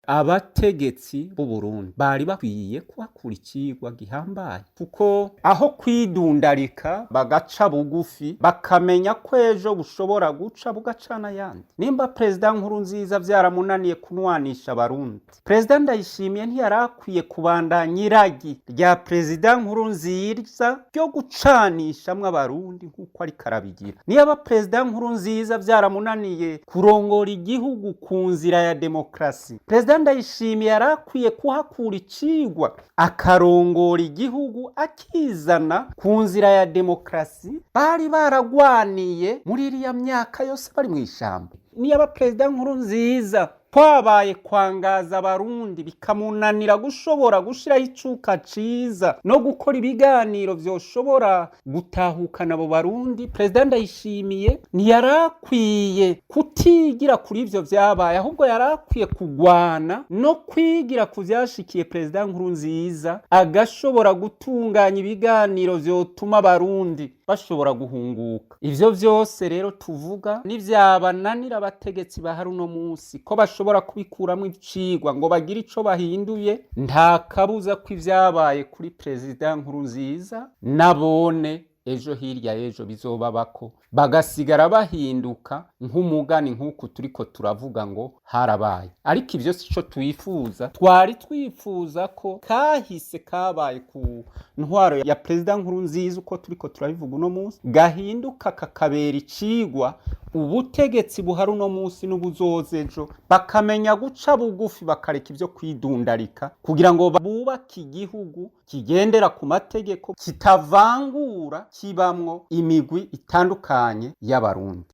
Abategetsi b'u Burundi bari bakwiye kuhakura icigwa gihambaye, kuko aho kwidundarika bagaca bugufi, bakamenya ko ejo bushobora guca bugacana ayandi. Nimba Perezida Nkurunziza vyaramunaniye kunwanisha Abarundi, Perezida Ndayishimiye ntiyari akwiye kubandanya iragi rya Perezida Nkurunziza ryo gucanishamwo Abarundi nk'uko ariko arabigira. Niyaba Perezida Nkurunziza vyaramunaniye kurongora igihugu ku nzira ya demokrasi, Perezida Ndayishimiye yari akwiye kuhakura icigwa, akarongora igihugu akizana ku nzira ya demokrasi bari baragwaniye muri iriya myaka yose bari mw'ishamba. Niyaba Perezida Nkurunziza kwabaye kwangaza Abarundi, bikamunanira gushobora gushiraho icuka ciza no gukora ibiganiro vyoshobora gutahukana abo Barundi, Perezida Ndayishimiye ntiyarakwiye kutigira kuri ivyo vyabaye, ahubwo yarakwiye kugwana no kwigira ku vyashikiye Perezida Nkurunziza, agashobora gutunganya ibiganiro vyotuma Abarundi bashobora guhunguka. Ivyo vyose rero tuvuga, nivyabananira abategetsi bahari uno munsi ko bashobora kubikuramwo icigwa ngo bagire ico bahinduye, nta kabuza ko ivyabaye kuri Perezida Nkurunziza nabone ejo hirya y'ejo bizobabako, bagasigara bahinduka nk'umugani, nk'uku turiko turavuga ngo harabaye. Ariko ivyo sico twifuza. Twari twifuza ko kahise kabaye ku ntwaro ya Perezida Nkurunziza, uko turiko turabivuga uno munsi, gahinduka kakabera icigwa ubutegetsi buhari uno munsi n'ubuzoza ejo, bakamenya guca bugufi, bakareka ivyo kwidundarika, kugira ngo bubake igihugu kigendera ku mategeko, kitavangura, kibamwo imigwi itandukanye y'Abarundi.